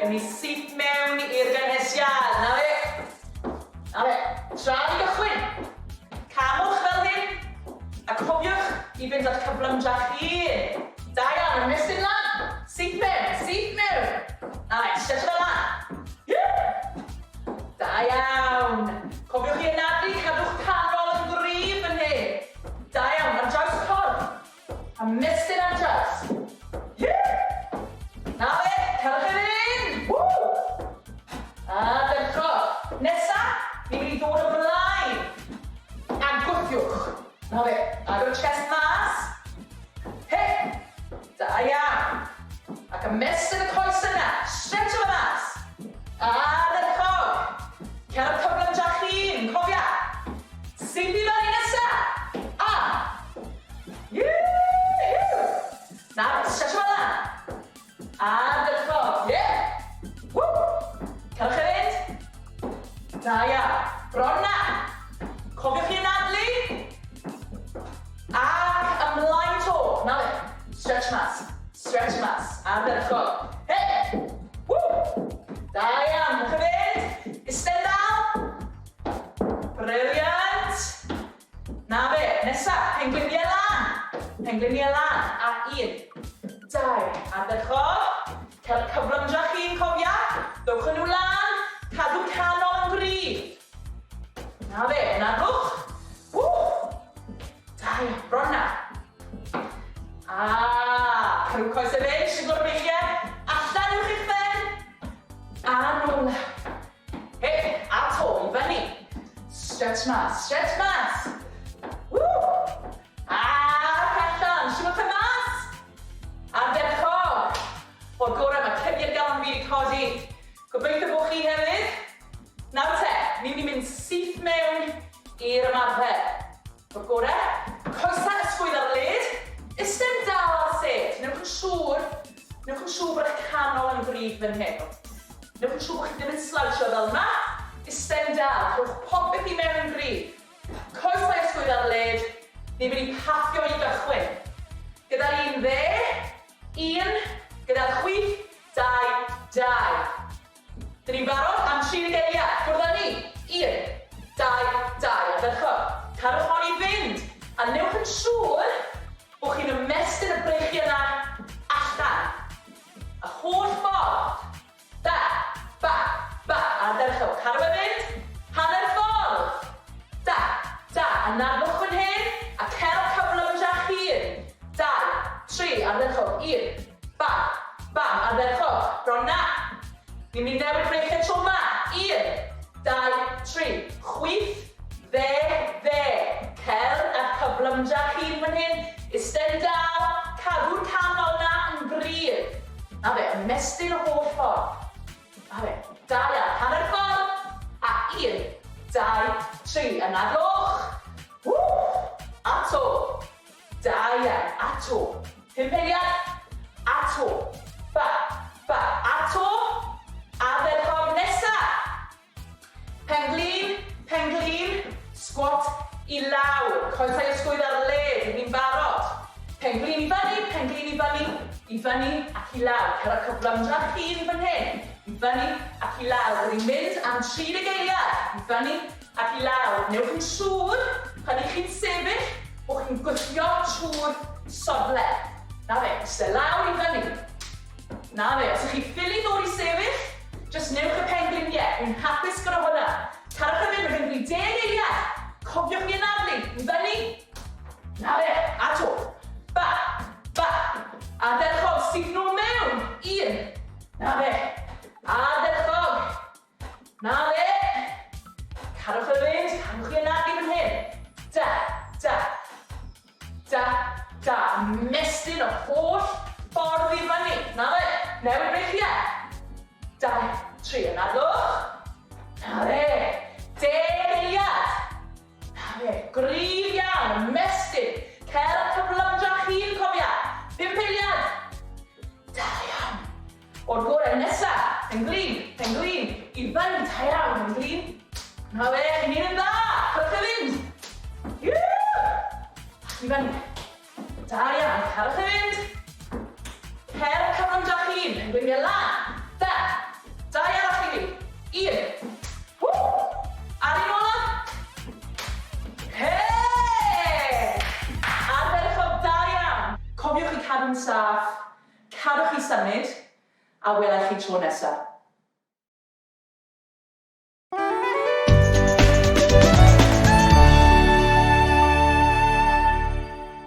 Ewn ni syth mewn i'r gynhesiad. Na fe. Na fe. Tra ni gychwyn. Camwch fel hyn. A cofiwch i fynd at cyflymdra'ch hun. Da iawn, ymestyn lan. Syth mewn, syth mewn. Na fe, stretch fel lan. Yeah. Da iawn. Cofiwch i anadlu, cadw'ch canol yn gryf fan hyn. Da iawn, ar draws y corff. A mestyn ar draws. Yeah! Na fe, cerwch i fynd! Woo! Ardderchog. Nesa, ni'n mynd i ddod ymlaen. A gwthiwch. Na fe, agor y chest mas. He! Da iawn. Ac ymestyn y coes yna. Stretch o mas. Ardderchog. Cer cyflym dach chi'n, cofia. Syth i fyny nesa. A! Yee-hoo! Nawr, stretch fel 'na. Ardderchog, ie! Woo! Cerwch i fynd. Da iawn. Bron 'na. Cofiwch i anadlu. Ac ymlaen 'to. 'Na fe. Stretch mas. Stretch mas. Ardderchog. He! Woo! Da iawn. Cerwch i fynd. Isten dal. Brilliant. Na fe, nesa, pengliniau lan. Pengliniau lan, a un, dau, ardderchog. Cael y cyflymdra chi'n cofia. Dowch â nhw lan, cadw canol yn gryf. Na fe, anadlwch. Ww! Da iawn, bron na. A, cadw coesau fynd, siglo'r breichiau, allan uwch eich pen, a nôl lawr. Hei, a to, i fyny. Stretch mas, stretch mas. Woo! Ac allan, siwmwch e mas. Ardderchog. O'r gorau, mae curiad galon fi wedi codi. Gobeithio bod chi hefyd. Nawr te, ni'n mynd i mynd syth mewn i'r ymarfer. O'r gorau, coesau ysgwydd ar led, isten dal ar set. Newch yn siŵr, newch yn siŵr bod eich canol yn gryf fan hyn. Newch yn siŵr bod chi ddim yn slouchio fel yma. Isten dal, rhowch popeth i mewn yn gryf. Coesau ysgwydd ar led, ni'n mynd i paffio i gychwyn. Gyda'r un dde, un, gyda'r chwith, dau, dau. Dyn ni'n barod am 30 eiliad. Ffwrdd â ni! Un, dau, dau. Ardderchog. Carwch hon i fynd. A newch yn siŵr bod chi'n ymestyn y breichiau yna allan. Y holl ffordd. Ba, ba, ba. Ardderchog. Cadw e fynd. Hanner ffordd. Da, da. Anadlwch fan hyn a cer cyflymdrach hun. Dau, tri. Ardderchog. Un, Bam! Bam! Ardderchog! Bron 'na! Ni'n mynd i newid breichiau tro 'ma. Un, dau, tri. Chwith, dde, dde. Cer â'r cyflymdra chi'n fan hyn. Isten dal, cadw'r canol 'na yn gryf. Na fe, ymestyn y holl ffordd. Na fe, da iawn. Hanner ffordd. A un, dau, tri. Anadlwch. Ww! A 'to. Da iawn. A 'to. Pump eiliad. A 'to. Ba. Ba. A 'to. Ardderchog. Nesa. Pen-glin. Pen-glin. Sgwat i lawr. Coesau ysgwydd ar led. Ni'n barod. Pen-glin i fyny. Pen-glin i fyny. I fyny ac i lawr. Cer â cyflymdra chi'n fan hyn. I fyny ac i lawr. Rydyn ni'n mynd am 30 eiliad. I fyny Ac i lawr. Newch yn siŵr, pan y'ch chi'n sefyll, bod chi'n gwthio trwy'r sofle. Na fe, iste lawr i fyny. Na fe, os ych chi ffili ddod i sefyll, jyst newch y pengliniau. Wi'n hapus gyda hwnna. Carwch e fynd, mae gen fi deg eiliad. Cofiwch i anadlu, i fyny. Na fe, a to. Ba, ba. Ardderchog, syth nôl mewn. Un. Na fe. Ardderchog. Na fe! Cadwch e fynd, cadwch chi anadlu fan hyn. Da, da, da, da. Ymestyn y holl ffordd i fyny. Na fe, newid breichiau. Dau, tri, anadlwch. Na fe, deg eiliad. Na fe, gryf iawn, ymestyn. Cer cyflymdra chi'n cofia. Pump eiliad. Da iawn. O'r gorau nesa, pen-glin, pen-glin, i fyny, da iawn, pen-glin. Na fe, chi'n neud yn dda, cerwch i fynd. Ac i fyny. Da iawn, cerwch i fynd. Cer cyflymdrach hun, pen-gliniau lan. Da, cadw'n saff, cadwch chi symud, a welai chi tro nesaf.